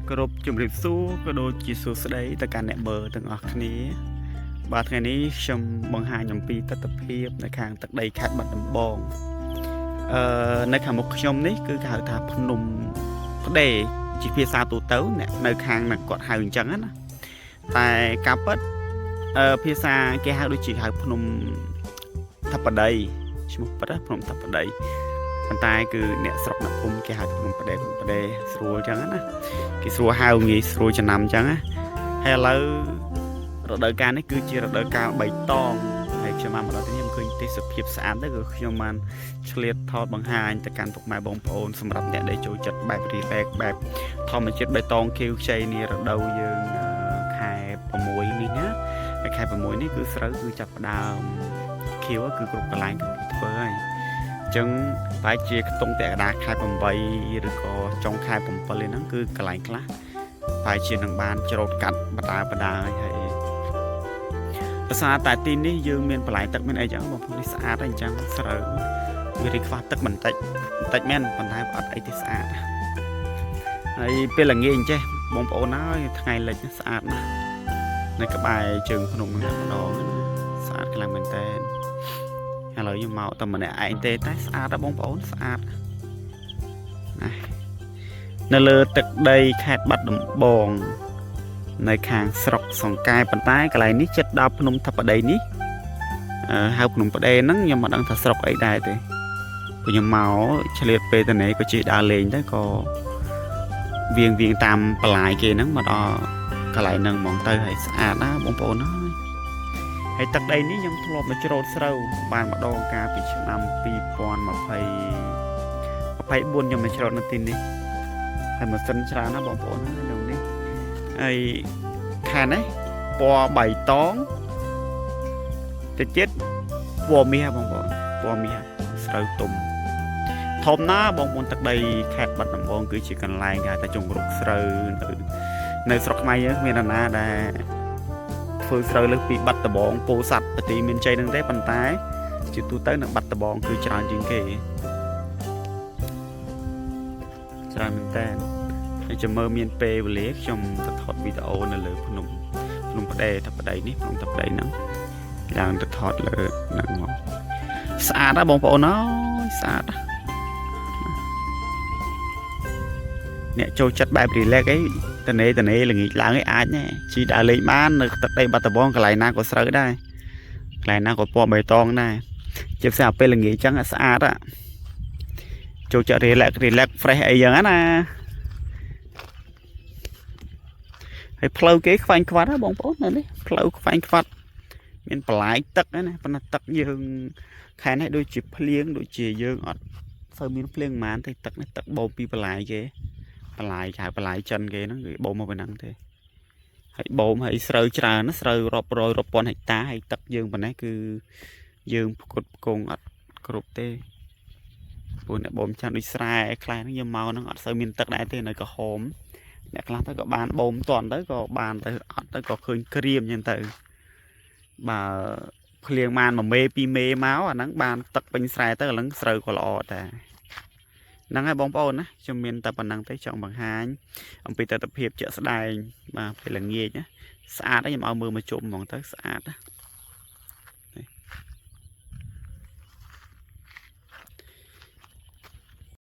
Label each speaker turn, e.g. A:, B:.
A: គោរពជំរាបសួរក៏ដូចជាសួស្តីទៅកាន់អ្នកមើលទាំងអស់គ្នាបាទថ្ងៃនេះខ្ញុំបង្ហាញអំពីទស្សនភាពនៅខាងទឹកដីខេត្តបាត់ដំបងអឺនៅខាងមុខខ្ញុំនេះគឺគេហៅថាភ្នំផ្ដេជាភាសាទូទៅអ្នកនៅខាងហ្នឹងគាត់ហៅអញ្ចឹងណាតែការពិតភាសាគេហៅដូចជាហៅភ្នំថបដីឈ្មោះពិតណាភ្នំថបដីប៉ុន្តែគឺអ្នកស្រុកអ្នកភូមិគេហៅថាភ្នំផ្ដេភ្នំផ្ដេស្រួលអញ្ចឹងណា គេស្រួលហៅងាយស្រួលចំណាំអញ្ចឹងណាហើយឥឡូវរដូវកាលនេះគឺជារដូវកាលបៃតងហើយខ្ញុំបានមកដល់ទីនេះខ្ញុំឃើញទេសភាពស្អាតទៅគឺខ្ញុំបានឆ្លៀតថតបង្ហាញទៅកាន់ពុកម៉ែបងប្អូនសម្រាប់អ្នកដែលចូលចិត្តបែប relax បែបធម្មជាតិបៃតងខៀវខ្ចីនេះរដូវយើងខែ6នេះណាហើយខែ6នេះគឺស្រូវគឺចាប់ផ្ដើមខៀវគឺគ្រប់កន្លែងគឺគេធ្វើហើយអញ្ចឹងប្រហែលជាខ្ទង់ពាក់កណ្ដាលខែ8ឬក៏ចុងខែ7នេះហ្នឹងគឺកន្លែងខ្លះប្រហែលជានឹងបានច្រូតកាត់បដាបដាហើយហើយភាសាតែទីនេះយើងមានបន្លែទឹកមានអីចឹងបងប្អូននេះស្អាតហើយអញ្ចឹងស្រូវវារីខ្វះទឹកបន្តិចបន្តិចមែនប៉ុន្តែអត់អីទេស្អាតហើយពេលល្ងាចអញ្ចេះបងប្អូនហើយថ្ងៃលិចស្អាតណាស់នៅក្បែរជើងភ្នំហ្នឹងតែម្ដងណាស្អាតខ្លាំងមែនតើឥឡូវខ្ញុំមកតែម្នាក់ឯងទេតែស្អាតណាស់បងប្អូនស្អាតណានៅលើទឹកដីខេត្តបាត់ដំបង នៅខាងស្រុកសង្កែប៉ុន្តែកន្លែងនេះចិត្តដល់ភ្នំថបដីនេះហៅភ្នំប្តេហ្នឹងខ្ញុំមិនដឹងថាស្រុកអីដែរទេព្រោះខ្ញុំមកឆ្លៀតពេលតនេះក៏ជិះដើរលេងទៅក៏វៀងវៀងតាមបន្លាយគេហ្នឹងមកដល់កន្លែងហ្នឹងហ្មងទៅហើយស្អាតណាស់បងប្អូនអើយហើយទឹកដីនេះខ្ញុំធ្លាប់មកច្រូតស្រូវបានម្ដងកាលពីឆ្នាំ2020 24ខ្ញុំមកច្រូតនៅទីនេះហើយម៉ាស៊ីនច្រើនណាស់បងប្អូនណានៅនេះហើយខែនេះពណ៌បៃតងទៅទៀតពណ៌មាសបងប្អូនពណ៌មាសស្រូវទុំធំណាស់បងប្អូនទឹកដីខេត្តបាត់ដំបងគឺជាកន្លែងគេហៅថាជង្រុកស្រូវនៅនៅស្រុកខ្មែរយើងគ្មាននរណាដែលធ្វើស្រូវលើសពីបាត់ដំបងពោធិ៍សាត់បន្ទាយមានជ័យនឹងទេប៉ុន្តែជាទូទៅនៅបាត់ដំបងគឺច្រើនជាងគេច្រើនមែនតើហើយចាំមើលមានពេលវេលាខ្ញុំទៅថតវីដេអូនៅលើភ្នំភ្នំប្តេថាប្តីនេះភ្នំតាប្តីហ្នឹងឡើងទៅថតលើហ្នឹងមកស្អាតណាស់បងប្អូនអើយស្អាតណាស់អ្នកចូលចិត្តបែប relax អីតនេតនេល្ងាចឡើងឯអាចណែជីដើរលេងបាននៅទឹកដីបាត់ដំបងកន្លែងណាក៏ស្រូវដែរកន្លែងណាក៏ពណ៌បៃតងដែរជាពិសេសអាពេលល្ងាចចឹងស្អាតហ่ะចូលចិត្ត relax relax fresh អីចឹងណាហើយផ្លូវគេខ្វែងខ្វាត់ហ៎បងប្អូននៅនេះផ្លូវខ្វែងខ្វាត់មានបន្លាយទឹកណាប៉ុន្តែទឹកយើងខែនេះដូចជាភ្លៀងដូចជាយើងអត់សូវមានភ្លៀងប៉ុន្មានទេទឹកនេះទឹកបូមពីបន្លាយគេបន្លាយគេហៅបន្លាយចិនគេហ្នឹងគេបូមមកពីហ្នឹងទេហើយបូមហើយស្រូវច្រើនណាស្រូវរាប់រយរាប់ពាន់ហិកតាហើយទឹកយើងប៉ុណ្ណេះគឺយើងផ្គត់ផ្គង់អត់គ្រប់ទេព្រោះអ្នកបូមចាំដូចស្រែខ្លះហ្នឹងយើងមកហ្នឹងអត់សូវមានទឹកដែរទេនៅក្រហមអ្នកខ្លះទៅក៏បានបូមតន់ទៅក៏បានទៅអត់ទៅក៏ឃើញក្រៀមអញ្ចឹងទៅបើភ្លៀងបានមួយមេពីរមេមកអាហ្នឹងបានទឹកពេញស្រែទៅអាហ្នឹងស្រូវក៏ល្អដែរហ្នឹងហើយបងប្អូនណាខ្ញុំមានតែប៉ុណ្្នឹងទេចង់បង្ហាញអំពីទស្សនភាពជាក់ស្ដែងបាទពេលល្ងាចណាស្អាតហើយខ្ញុំឲ្យមើលមកជុំហ្មងទៅស្អាតណា